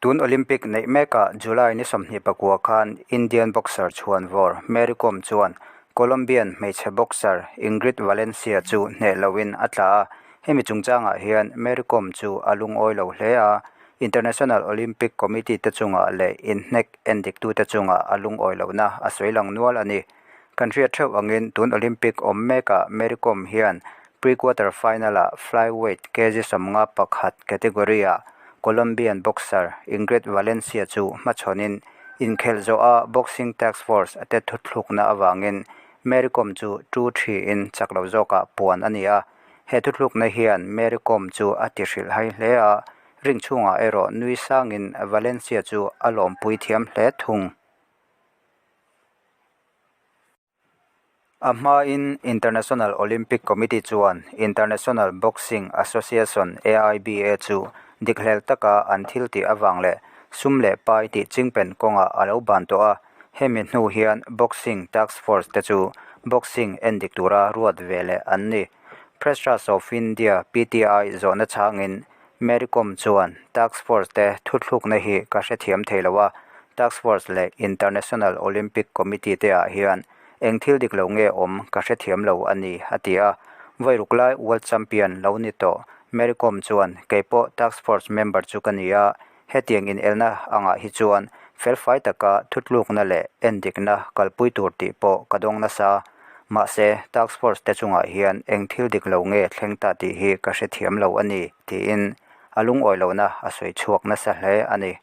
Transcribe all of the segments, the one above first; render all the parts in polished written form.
Tun Olympic neih mekah July ni 29 khan Indian boxer chhuanvawr Mary Kom chuan Colombian hmeichhe boxer Ingrid Valencia chu hneh loin a tla a, hemi chungchangah hian Mary Kom chu a lungawi lo hle a, International Olympic Committee te chungah leh inhnek endiktute chungah a lungawi lohna a sawi lang nual a ni. Kan hriat theuh angin tun Olympic awm mekah Mary Kom hian pre-quarter final-ah flyweight kg 51 category-ah Colombian boxer Ingrid Valencia chu hmachhawnin inkhelh zawha Boxing Task Force te thuthlukna avangin Mary Kom chu 2-3 in chak lo zawkah puan a ni a. He thuthlukna hian Mary Kom chu a ti hrilh hai hle a, ring chhungah erawh nui sangin Valencia chu a lawmpui thiam hle thung. A hmain International Olympic Committee chuan International Boxing Association, AIBA, chu dikhlel taka an thil tih avang leh sum leh pai tih chingpen kawngah a lo ban tawh a, hemi hnu hian Boxing Task Force te chu boxing endik tura ruat ve leh an ni. Press Trust of India, PTI, zawhna chhangin Mary Kom chuan Task Force te thuthlukna hi ka hrethiam thei lo a, Task Force leh International Olympic Committee te ah hian eng thil dik lo nge awm ka hrethiam lo a ni, a ti a. Vawi ruk lai World Champion lo ni tawh Mary Kom chuan keipawh Task Force member chu ka ni a, hetiang inelna angah hi chuan felfai taka thutlukna leh endikna kalpui tur tih pawh ka dawng nasa. Mahse, Task Force te chungah hian eng thil dik lo nge thleng ta tih hi ka hrethiam lo a ni, tiin a lungawi lohna a sawi chhuak nasa hle a ni.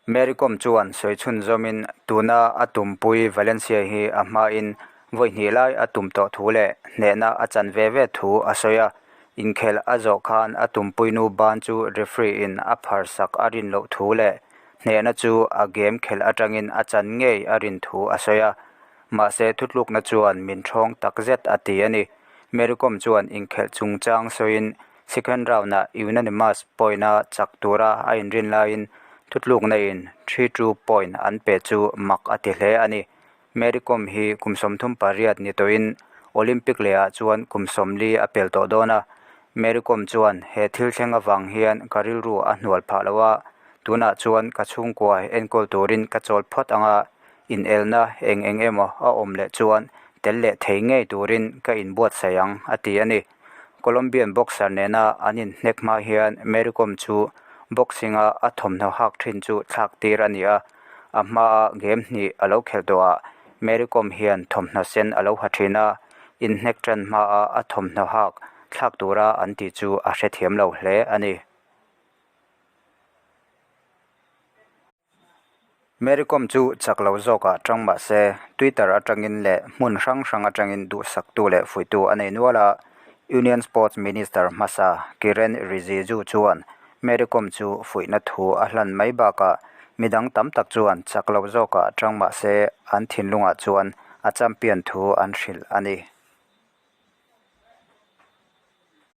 Mary Kom chuan sawi chhunzawmin tuna a tumpui Valencia hi a hmain vawi hnih lai a tum tawh thu leh hnehna a chan ve ve thu a sawi a. Inkhelh a zawh khan a tumpui nu ban chu referee in a pharsak a rin loh thu leh Hnehna chu a game khelh atangin a chan ngei a rin thu a sawi a, mahse thutlukna chuan min ṭhawng takzet a ti a ni. Mary Kom chuan inkhelh chungchang sawiin second round-ah unanimous point-a chak tura a inrin laiin thutlukna in 3-2 point an pe chu mak a ti hle a ni. Mary Kom hi kum 38 ni tawhin Olympic lehah chuan kum 40 a pel tawh dawn a. Mary Kom chuan he thil thleng avang hian ka rilru a hnual phah lo a, tunah chuan ka chhungkua enkawl turin ka chawl phawt ang a, inelna eng eng emaw a awm leh chuan tel leh thei ngei turin ka inbuatsaih ang, a ti a ni. Colombian boxer nena an inhnek hma hian Mary Kom chu boxing-a a thawmhnaw hak thin chu thlak tir a ni a. A hmaa game hnih a lo khelh tawhah Mary Kom hian thawmhnaw sen a lo ha thin a, inhnek tan hmaa a thawmhnaw hak thlak tura an tih chu a hrethiam lo hle a ni. Mary Kom chu chak lo zawkah tang mah se Twitter atangin leh hmun hrang hrang atangin duhsaktu leh fuihtu a nei nual a, Union Sports Minister hmasa Kiren Rijiju chuan Mary Kom chu fuihna thu a hlan mai bakah midang tam tak chuan chak lo zawkah tang mah se an thinlungah chuan a champion thu an hrilh a ni.